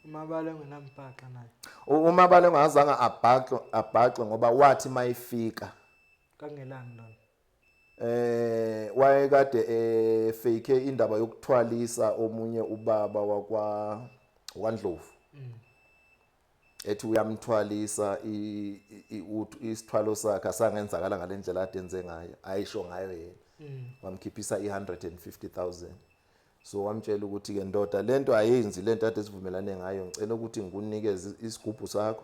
Umabala engenambhaxa naye. Umabala engazange abhaxwe ngoba wathi mayifika kangelani lona. Wayekade efake indaba yokuthwalisa omunye ubaba wakwa waNdlovu. Ethi uyamthwalisa, isithwalo sakhe asangenzakala ngalendlela ade enze ngayo, ayisho ngayo yena. Wamkhiphisa i-150,000. So wamtshela ukuthi ke ndoda, lento ayenzi lento ade sivumelane ngayo, ngicela ukuthi ngikunikeze isigubhu sakho,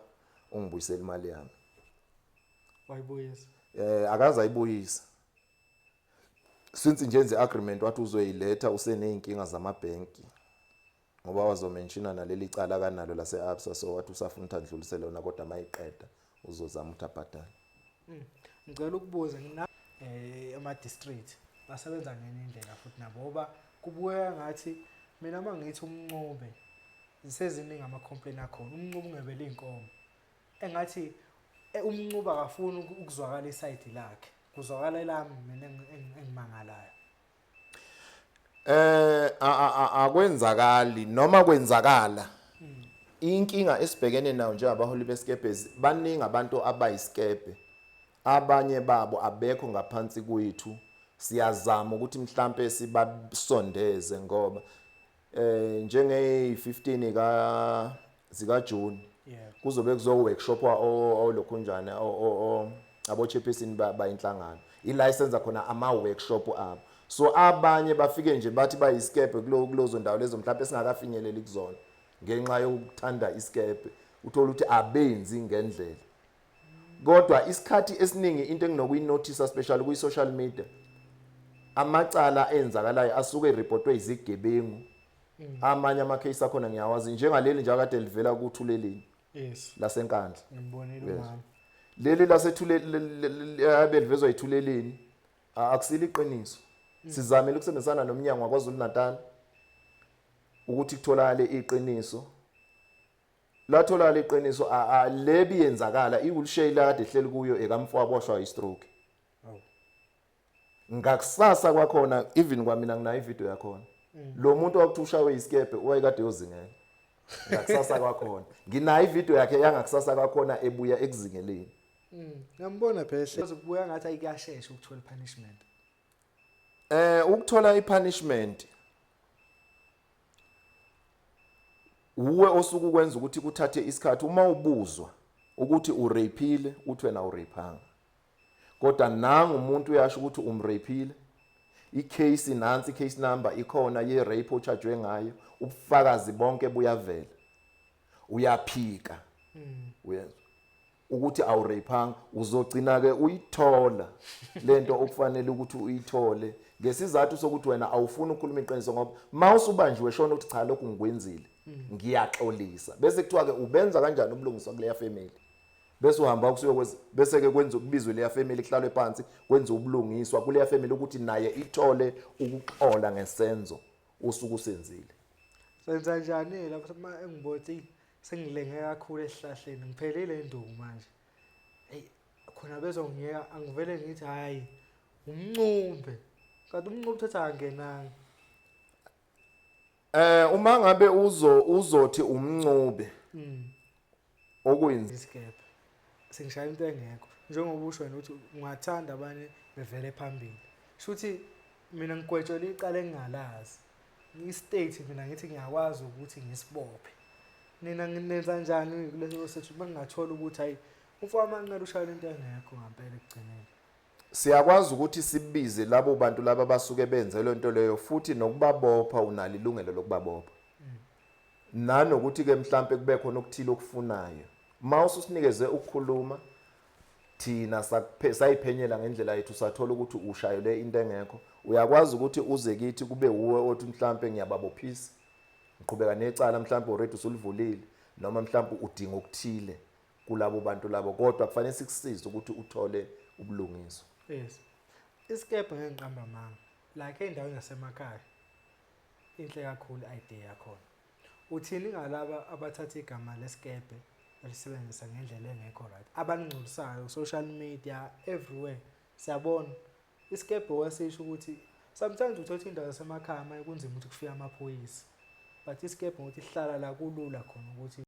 ungibuyisele imali yami. Wayibuyisa? Akaze ayibuyisa. Since nje enze agreement, wathi uzoyiletha, useneyinkinga zamabhenki ngoba wazomenshina naleli cala kanalo lase Absa, so wathi usafuna ukuthi adlulisele yona, kodwa mayiqeda uzozama ukuthi abhadale. Ngicela ukubuza ngina ama district basebenza ngenye indlela futhi nabo, ngoba kubukeka ngathi mina mangithi uMncube ziseziningi ama complaint akhona, uMncube ungebele inkomo, engathi uMncube akafuni ukuzwakala iside lakhe, kuzwakala elami mina engimangalayo. Akwenzakali noma kwenzakala. Inkinga esibhekene nayo njengabaholi besikebhe, baningi abantu abayisikebhe, abanye babo abekho ngaphansi kwethu. Siyazama ukuthi mhlambe sibasondeze ngoba njenge 15 ka zika June kuzobe kuzo workshop olokhunjana abo chairperson bayinhlangano ilicense khona ama workshop abo, so abanye bafike nje bathi bayisikebhe kulozo ndawo lezo mhlawumbe singakafinyeleli kuzona ngenxa yokuthanda isikebhe, uthola ukuthi abenzi ngendlela. Kodwa isikhathi esiningi into enginokuyinothisa, especially kwi social media, amacala enzakalayo asuke reportwe izigebengu. Amanye ama case akhona ngiyawazi, njengaleli nje akade livela kuThuleleni laseNkandla. Ngibonile umama. Leli lasethule abelivezwa iThuleleni akusilo iqiniso. Sizamile ukusebenzisana nomnyango waKwaZulu Natal ukuthi kutholakale iqiniso. Latholakala iqiniso, lebi yenzakala i-wheelchair kade ehleli kuyo ekamfowabo washaywa i-stroke. Ngakusasa kwakhona, even kwamina nginayo ivideo yakhona, lo muntu wakuthi ushawe isikebhe wayekade yozingela ngakusasa kwakhona, nginayo ivideo yakhe yangakusasa kwakhona ebuya ekuzingeleni. Ngiyambona phela, kubuya ngathi ayikuyashesha ukuthola punishment. Ukuthola ipunishment uwe osuke ukwenza ukuthi kuthathe isikhathi. Uma ubuzwa ukuthi urapile, uthi wena urapanga, kodwa nangu umuntu uyasho ukuthi umrapile, icase nansi, case number ikhona ye rape ochajwe ngayo, ubufakazi bonke buyavela, uyaphika, uyezwa ukuthi awurapanga, uzogcina ke uyithola lento okufanele ukuthi uyithole ngesizathu sokuthi wena awufuni ukukhuluma iqiniso, ngoba mawusubanjiwe shona ukuthi cha, lokhu ngikwenzile, ngiyaxolisa, bese kuthiwa ke ubenza kanjani ubulungiswa kuleya family, bese uhamba kusuke, bese ke kwenza kubizwe leya family, kuhlalwe phansi, kwenza ubulungiswa kuleya family ukuthi naye ithole ukuxola ngesenzo osuke usenzile. Senza njani lapho uma engibothi sengilenge kakhulu esihlahleni, ngiphelile induku manje, hey, khona bezongiyeka angivele ngithi hayi, uMncube, kanti uMncube uthatha kangenanga? Uma ngabe uzothi uMncube okwenza isikebhe sengishaya into engekho, njengoba usho wena ukuthi ungathanda abanye bevele phambili, shuthi mina ngigwetshelwe icala engingalazi. I-state mina ngithi ngiyakwazi ukuthi ngisibophe nina, nenza njani kuleso sethu uma ngingathola ukuthi hayi, umfowamancane ushayela into engekho ngampela ekugcineni? Siyakwazi ukuthi sibize labo bantu laba basuke benze le nto leyo, futhi nokubabopha unalo ilungelo lokubabopha, nanokuthi ke mhlambe kube khona okuthile okufunayo. Uma ususinikeze ukukhuluma thina, sayiphenyela ngendlela yethu, sathola ukuthi ushayelwe into engekho, uyakwazi ukuthi uze kithi, kube uwe othi mhlambe ngiyababophisa, ngiqhubeka necala, mhlambe already usulivulile, noma mhlambe udinga okuthile kulabo bantu labo, kodwa kufanele sikusize ukuthi uthole ubulungiswa. Yes, isikebhe, ngeke ngiqamba amanga, like ey'ndaweni zasemakhaya inhle kakhulu i-idea yakhona. Uthini ngalaba abathatha igama lesikebhe belisebenzisa ngendlela engekho right, abaningcolisayo social media everywhere? Siyabona isikebhe wasisho ukuthi sometimes uthola indawo zasemakhaya manje kunzima ukuthi kufike amaphoyisa. But isikebhe, ngokuthi sihlala la, kulula khona ukuthi